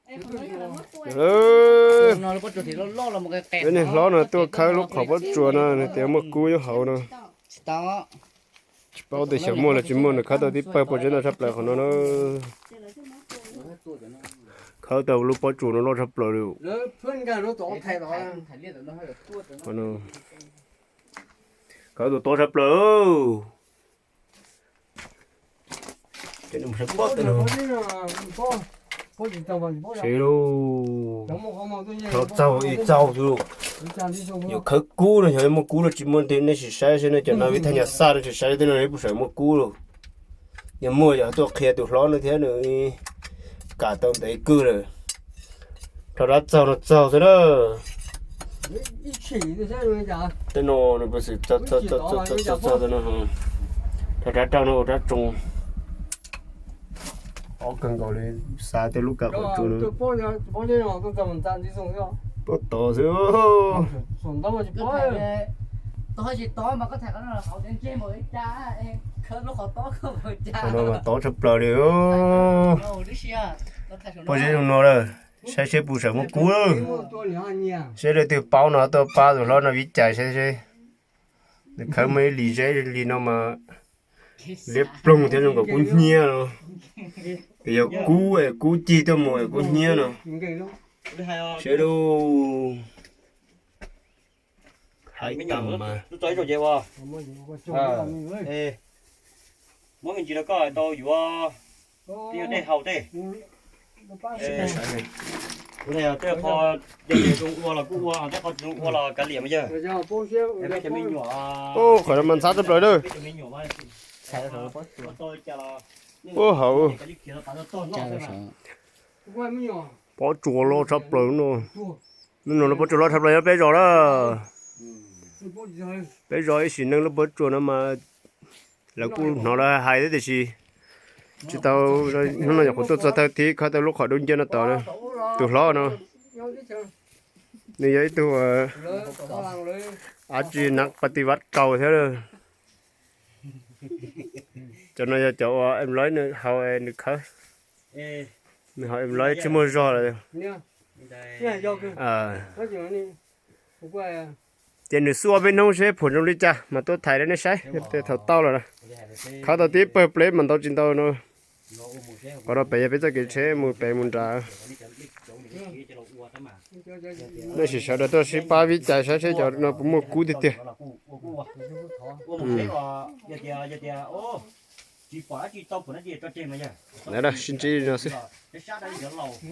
Peb niag hlob no tuaj khawb lub qhov pob tsuas no nws tias muaj kub nyob hauv no. Tsis paub tias xyov muaj los tsis muaj, nws khawb tau tib pawg pob zeb no tshaj plaws qhov no na. Khawb tau lub pob tsuas no loj tshaj plaws li. Khawb tau tob tshaj plaws. Saib lauj, txaug ib txaug xwb. Yuav khawb kub no xyov muaj kub los tsis muaj, nej sim saib seb, nej cov no vib thaj nyas xaj no sim saib tej no puas saum muaj kub lauj. Yog muaj yog tuaj qhia tus hlob no thiab nws kam tau ntev kawg lawm. Rho rab txaug no txaug xwb na. Tej no nws puas xwm txaug txaug txaug txaug txaug no. Rho rab rauj no ua rab tsoo. Ob kawg nkaus li, xav tej lub kab qhov tsua no. Pob tod xwb. Qhov no mas tob tshaj plaws li. Pob zeb zoo no lawm, saib seb puas saum muaj kub. Seb leej twg paub no tuaj pab tus hlob no vib cais saib seb. Nws khawb muaj ib lim zeb li no mas liab ploog thiab zoo nkaus kub hnyiab no. Yog kub es kub cig tuaj mus es kub hnyiab no. Seb lauj. Hais tag mas. Muab me ntsis rau koj tau yuav tej dej haus tej. Kuv hais tej qho zoo ua los kuj ua, tej qho tsis zoo ua los kav liam mas yawg. Peb cov me nyuam, qhov no mas ntxhab tshaj plaws lawm. Ua hauv. Pob tsuas loj tshaj plaws no. Hnub no lub pob tsuas loj tshaj plaws nyob peb zos na. Peb zos ib sim neej lub pob tsuas no mas lawv kuj hnov lawv hais thiab tiam sis tsis tau, hnub no nyuam qhuav tuaj txog thawj thib khawb tau lub qhov dub nciab no tod. Tus hlob no nws yog ib tug av tsi nav pas tis vaj kaus thiab. Cov no yog cov uas em lawv nws haus nws khawb. Nws haus em lawv tsis muaj zog lawm. Ces nws xub ob peb hnub seb phuam zoo li cas mas tuaj thaij rau nej saib. Thaum tau lawm na, khawb tau tib pawg pleb mas ntau tsis ntau no. Qhov no pem yog peb txoj kev tsheb mus pem mus nrad. Nej sim sawv daws tuaj sib pab vib cais saib seb cov no puas muaj kub tiag tiag. Sib ntsib no xwb.